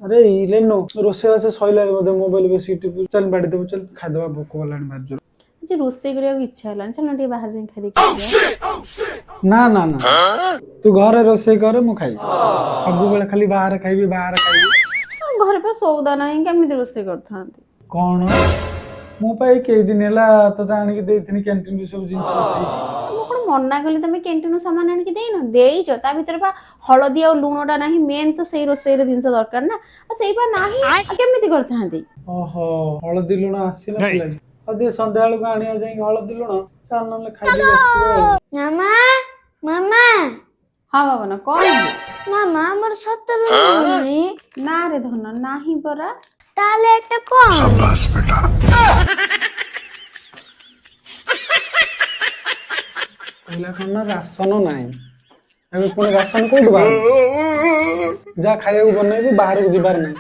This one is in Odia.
ଆରେ ଇଲେନୁ, ରୋଷେଇବାସ ସଇଲାଣି ବୋଧେ, ମୋବାଇଲ ବସିକି ଟିପୁ। ଚାଲ, ବାଢି ଦେବୁ, ଚାଲ ଖାଇଦବା, ଭୋକ କଲାଣି ଭାରି ଜୋର। ଆଜି ରୋଷେଇ କରିବାକୁ ଇଚ୍ଛା ହେଲାନି, ଚାଲ ଟିକେ ବାହାରେ ଯାଇ ଖାଇଦେଇକି ଆସିବା। ନା ନା ନା, ତୁ ଘରେ ରୋଷେଇ କରେ, ମୁଁ ଖାଇବି। ସବୁବେଳେ ଖାଲି ବାହାରେ ଖାଇବି, ବାହାରେ ଖାଇବି। ଘରେ ପା ସଉଦା ନାହିଁ, କେମିତି ରୋଷେଇ କରିଥାନ୍ତି? କଣ, ମୁଁ ପା ଏଇ କେଇ ଦିନ ହେଲା ତତେ ଆଣିକି ଦେଇଥିଲି କ୍ୟାଣ୍ଟିନରୁ ସବୁ ଜିନିଷ ଉଠେଇକି। ମୁଁ କଣ ମନା କଲି ତମେ କ୍ୟାଣ୍ଟିନରୁ ସାମାନ ଆଣିକି ଦେଇନ? ଦେଇଛ। ତା ଭିତରେ ପା ହଳଦୀ ଆଉ ଲୁଣଟା ନାହିଁ। ମେନ୍ ତ ସେଇ ରୋଷେଇରେ ଜିନିଷ ଦରକାର ନା, ଆଉ ସେଇ ପା ନାହିଁ, ଆଉ କେମିତି କରିଥାନ୍ତି? ଓହୋ, ହଳଦୀ ଲୁଣ ଆସିନଥିଲା କି? ଆଉ ଟିକେ ସନ୍ଧ୍ୟା ବେଳକୁ ଆଣିବା ଯାଇକି ହଳଦୀ ଲୁଣ। ଚାଲ, ନହେଲେ ଖାଇଦେଇକି ଆସିବା ଆଉ। ମାମା, ମାମା। ହଁ ବାବନ, କଣ ହେଲା? ମାମା, ଆମର ସତରେ ଲୁଣ ନାହିଁ? ନା ରେ ଧନ, ନାହିଁ ପରା। ତାହେଲେ ଏଟା କଣ? କହିଲା କଣ ନା ରାସନ ନାହିଁ। ଏବେ ପୁଣି ରାସନ କୋଉଠୁ ବାହାରିବ? ଯାହା ଖାଇବାକୁ ବନେଇବୁ, ବାହାରକୁ ଯିବାର ନାହିଁ।